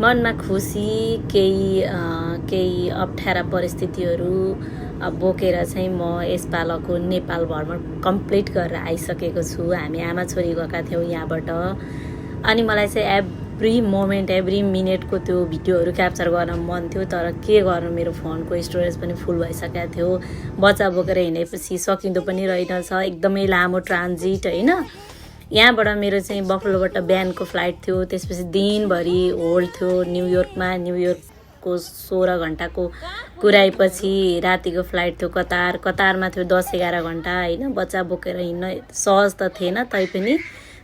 मनमा खुसी केही अप्ठ्यारा परिस्थितिहरू बोकेर चाहिँ म यसपालको नेपाल भ्रमण कम्प्लिट गरेर आइसकेको छु। हामी आमा छोरी गएका थियौँ यहाँबाट। अनि मलाई चाहिँ एभ्री मोमेन्ट एभ्री मिनटको त्यो भिडियोहरू क्याप्चर गर्न मन थियो, तर के गर्नु, मेरो फोनको स्टोरेज पनि फुल भइसकेको थियो। बच्चा बोकेर हिँडेपछि सकिँदो पनि रहेनछ, एकदमै लामो ट्रान्जिट होइन। यहाँबाट मेरो चाहिँ बफलोबाट बिहानको फ्लाइट थियो, त्यसपछि दिनभरि होल्ड थियो न्युयोर्कमा। न्युयोर्कको 16 घन्टाको कुराएपछि रातिको फ्लाइट थियो कतारमा थियो 10-11 घन्टा होइन। बच्चा बोकेर हिँड्न सहज त थिएन, तैपनि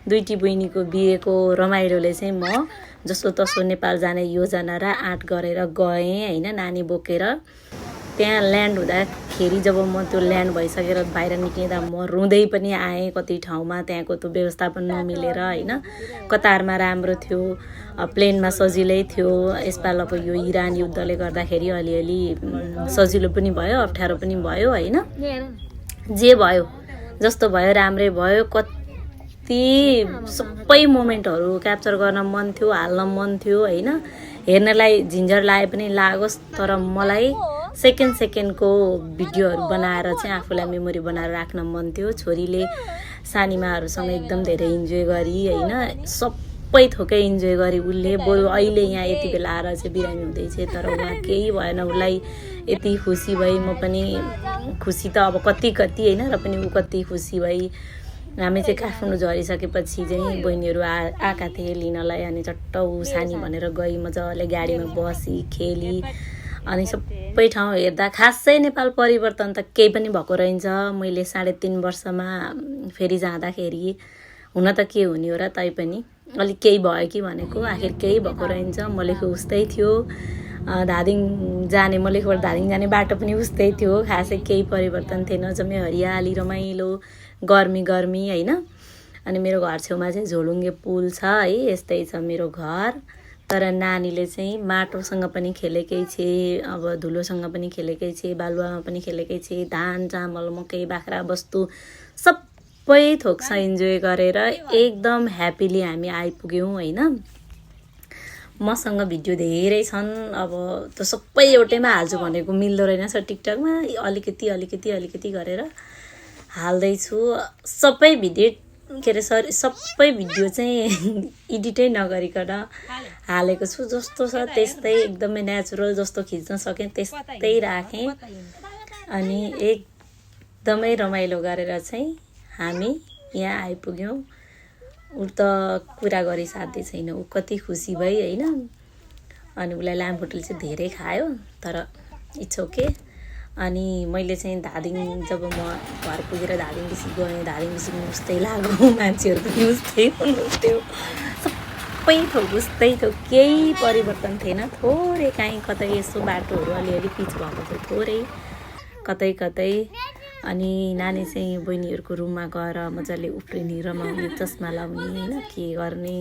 दुईटी बहिनीको बिहेको रमाइलोले चाहिँ म जसो तसो नेपाल जाने योजना र आँट गरेर गएँ होइन, नानी बोकेर। त्यहाँ ल्यान्ड हुँदाखेरि जब म त्यो ल्यान्ड भइसकेर बाहिर निक्लिँदा म रुँदै पनि आएँ। कति ठाउँमा त्यहाँको त्यो व्यवस्थापन नमिलेर होइन। कतारमा राम्रो थियो, प्लेनमा सजिलै थियो। यसपालको यो इरान युद्धले गर्दाखेरि अलिअलि सजिलो पनि भयो, अप्ठ्यारो पनि भयो होइन। जे भयो जस्तो भयो राम्रै भयो। कति सबै मोमेन्टहरू क्याप्चर गर्न मन थियो, हाल्न मन थियो होइन। हेर्नलाई झिन्झर लागे पनि लागोस्, तर मलाई सेकेन्डको भिडियोहरू बनाएर चाहिँ आफूलाई मेमोरी बनाएर राख्न मन थियो। छोरीले सानीमाहरूसँग एकदम धेरै इन्जोय गरी होइन, सबै थोकै इन्जोय गरी उसले। बरु अहिले यहाँ यति बेला आएर चाहिँ बिरामी हुँदैछ, तर उहाँ केही भएन, उसलाई यति खुसी भई। म पनि खुसी त अब कति होइन, र पनि ऊ कति खुसी भई। हामी चाहिँ काठमाडौँ झरिसकेपछि चाहिँ बहिनीहरू आएका थिए लिनलाई, अनि चट्ट ऊ सानी भनेर गई। मजाले गाडीमा बसी खेली, अनि सबै ठाउँ हेर्दा खासै नेपाल परिवर्तन त केही पनि भएको रहन्छ। मैले 3.5 वर्षमा फेरि जाँदाखेरि हुन त के हुने हो र, तैपनि अलिक केही भयो कि भनेको, आखिर केही भएको रहन्छ। मलेखु उस्तै थियो, धादिङ जाने मलेखुबाट धादिङ जाने बाटो पनि उस्तै थियो। खासै केही परिवर्तन थिएन, जम्मै हरियाली रमाइलो गर्मी होइन। अनि मेरो घर छेउमा चाहिँ झोलुङ्गे पुल छ है, यस्तै छ मेरो घर। तर नानीले चाहिँ माटोसँग पनि खेलेकै छे, अब धुलोसँग पनि खेलेकै छे, बालुवामा पनि खेलेकै छे। धान चामल मकै बाख्रा बस्तु सबै थोक्स इन्जोय गरेर एकदम ह्याप्पीली हामी आइपुग्यौँ होइन। मसँग भिडियो धेरै छन्, अब त्यो सबै एउटैमा हाल्छु भनेको मिल्दो रहेनछ। टिकटकमा अलिकति गरेर हाल्दैछु। सबै भिडियो सबै भिडियो चाहिँ एडिटै नगरिकन हालेको छु। जस्तो छ त्यस्तै एकदमै नेचुरल जस्तो खिच्न सकेँ त्यस्तै राखेँ। अनि एकदमै रमाइलो गरेर चाहिँ हामी यहाँ आइपुग्यौँ। ऊ त कुरा गरी साध्य छैन, ऊ कति खुसी भई होइन। अनि उसलाई लामखुट्टेले चाहिँ धेरै खायो, तर इट्स ओके। अनि मैले चाहिँ धादिङ जब म घर पुगेर धादिङ बेसी गएँ, धादिङ बेसी पनि उस्तै लाग्यो, मान्छेहरू पनि उस्तै हुनुहुन्थ्यो, सबै थोक उस्तै थियो, केही परिवर्तन थिएन। थोरै काहीँ कतै यसो बाटोहरू अलिअलि पिच भएको थियो थोरै कतै। अनि नानी चाहिँ बहिनीहरूको रुममा गएर मजाले उफ्रिने रमाउने, चस्मा लाउने होइन, के गर्ने।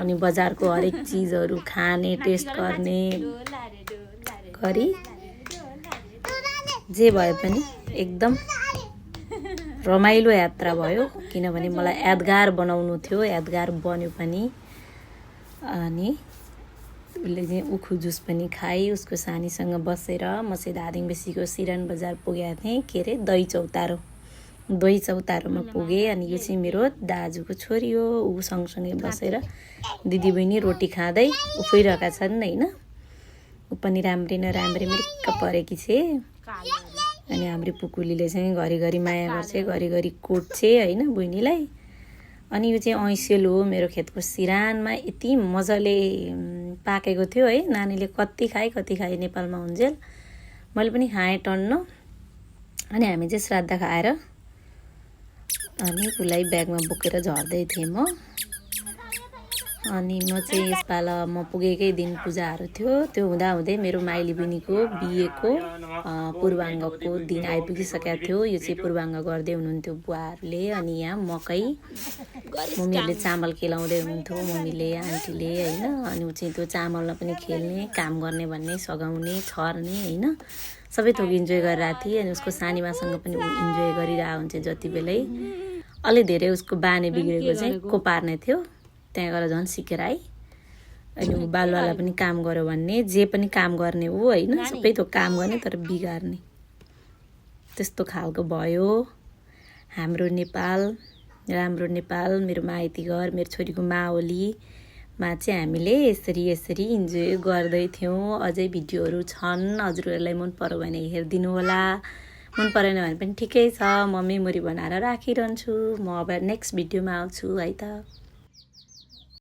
अनि बजारको हरेक चिजहरू खाने, टेस्ट गर्ने गरी जे भए पनि एकदम रमाइलो यात्रा भयो। किनभने मलाई यादगार बनाउनु थियो, यादगार बन्यो पनि। अनि उसले चाहिँ उखु जुस पनि खाई, उसको सानीसँग बसेर म चाहिँ धादिङ बेसीको सिरान बजार पुगेको थिएँ। के अरे दही चौतारोमा पुगेँ। अनि यो चाहिँ मेरो दाजुको छोरी हो, ऊ सँगसँगै बसेर दिदी बहिनी रोटी खाँदै उफ्रिरहेका छन् होइन। ऊ पनि राम्रै मिरिक्क परेकी छे। अनि हाम्रो पुकुलीले चाहिँ घरिघरि माया गर्छ, घरिघरि कोट्छे होइन बहिनीलाई। अनि यो चाहिँ ऐसेल हो, मेरो खेतको सिरानमा यति मजाले पाकेको थियो है। नानीले कति खाए नेपालमा हुन्जेल, मैले पनि खाएँ टन्न। अनि हामी चाहिँ श्राद्ध खाएर अनि उसलाई ब्यागमा बोकेर झर्दै थिएँ म। अनि म चाहिँ यसपाल म पुगेकै दिन पूजाहरू थियो। त्यो हुँदाहुँदै मेरो माइली बहिनीको बिहेको पूर्वाङ्गको दिन आइपुगिसकेको थियो। यो चाहिँ पूर्वाङ्ग गर्दै हुनुहुन्थ्यो बुवाहरूले। अनि यहाँ मकै मम्मीहरूले चामल केलाउँदै हुनुहुन्थ्यो, मम्मीले आन्टीले होइन। अनि ऊ चाहिँ त्यो चामलमा पनि खेल्ने, काम गर्ने भन्ने, सघाउने, छर्ने होइन, सबै थोक इन्जोय गरिरहेको थिएँ। अनि उसको सानीमासँग पनि ऊ इन्जोय गरिरहेको हुन्छ जति बेलै। अलि धेरै उसको बानी बिग्रेको चाहिँ को पार्ने थियो, त्यहाँ गएर झन् सिकेर आइ। अनि ऊ बालुवालाई पनि काम गर्यो भन्ने जे पनि काम गर्ने ऊ होइन सबै थोक काम गर्ने तर बिगार्ने त्यस्तो खालको भयो हाम्रो नेपाल राम्रो नेपाल मेरो माइती घर मेरो छोरीको माओलीमा चाहिँ हामीले यसरी इन्जोय गर्दै थियौँ अझै भिडियोहरू छन् हजुरहरूलाई मन पर्यो भने हेरिदिनु होला मन परेन भने पनि ठिकै छ म मेमोरी बनाएर राखिरहन्छु म अब नेक्स्ट भिडियोमा आउँछु है त